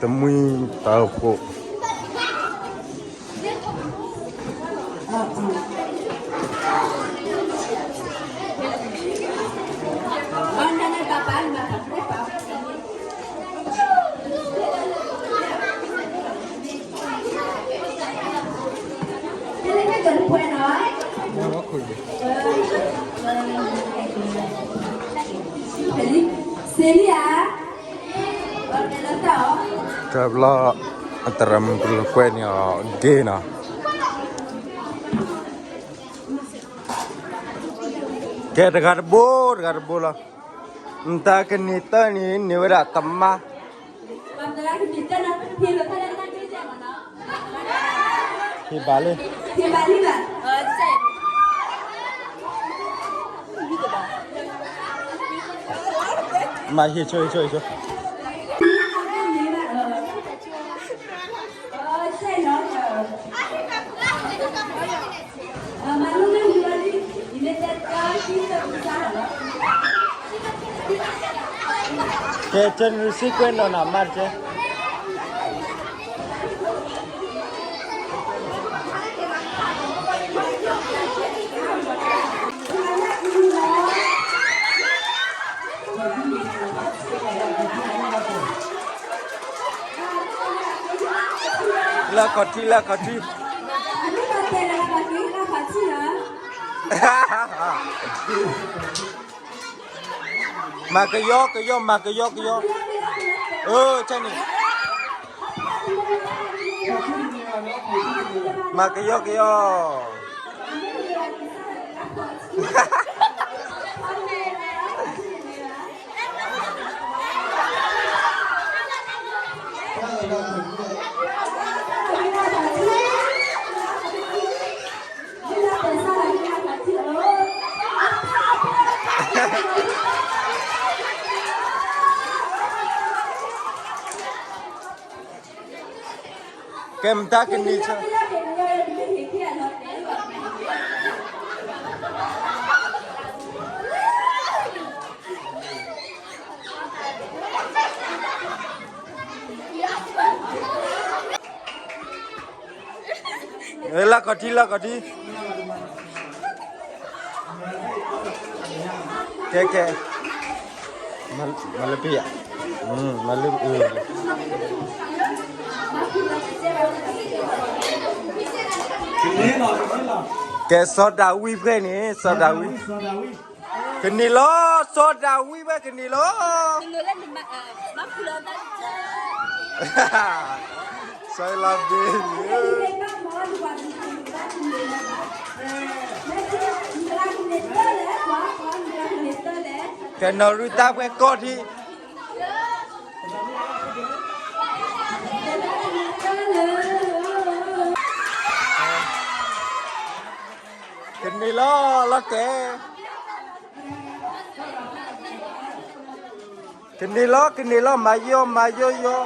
တမံၤတၢ်အိၣ်ဖှိၣ် တၢ်ဘျီ အတရၢမုၢ်ကလၢကွဲန့ၣ်အီၤ gay နီၤ. ကဲ တဂၤတဘိ တဂၤတဘိလီၤ. နတၢ်ကနံၤတၢ်န့ၣ် န့ၢ်ဝဲဒၣ်တမါ ဟ့ၣ်ဘၣ်လံ မၤဟ့ၣ်ဆိ ဟ့ၣ်ဆိ ဟ့ၣ်ဆိ ကဲ ကဲ နုၤစံကွဲနီၢ်နၤမါတကဲ လၢခီၣ်ထံး လၢခီၣ်ထံး မၤကယီကယီ မၤကယီကယီ အၢ ကဲန့ၣ် မၤကယီကယီ ကဲ မတၤကနံၤဆၢ လၢခီၣ်ထံး လၢခီၣ်ထံး ကဲ ကဲ မၤလၢပယၤ မၤလၢ ကဲ စီၤဒၤဝံးဖဲန့ၣ် စီၤဒၤဝံး ကန့ၢ်လီၤ စီၤဒၤဝံးဖဲကန့ၢ်လီၤ စီၤလီၤဘ့ၣ် ကနီၢ်ရူၢ်တၢ်ပှဲၤကီၢ်ထံး ကန့ၢ်လီၤ လီၤတဲာ် ကန့ၢ်လီၤ ကန့ၢ်လီၤ မၤယီ မၤယီယီ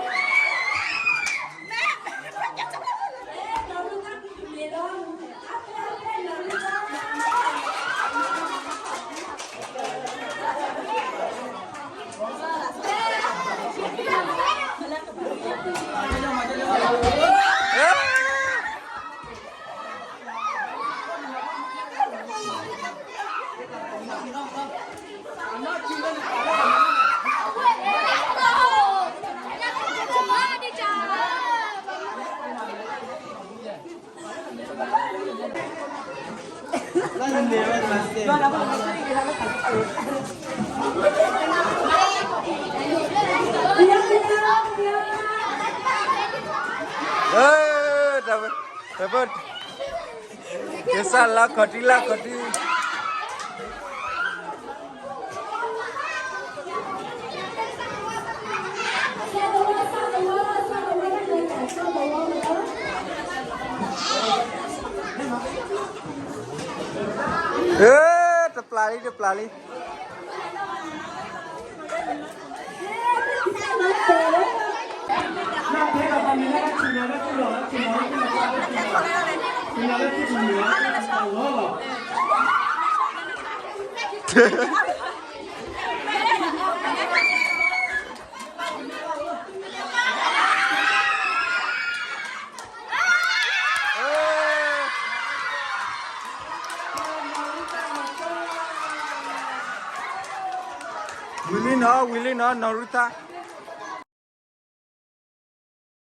တၢ်ဘၣ် တၢ်ဘၣ် ကစၢ်လၢခီၣ်ထံး လၢခီၣ်ထံး တပျၢ်လံ တပျၢ်လံ. ဝံၤလံနီၤ, ဝံၤလံနီၤ, နီၢ်ရူသါ.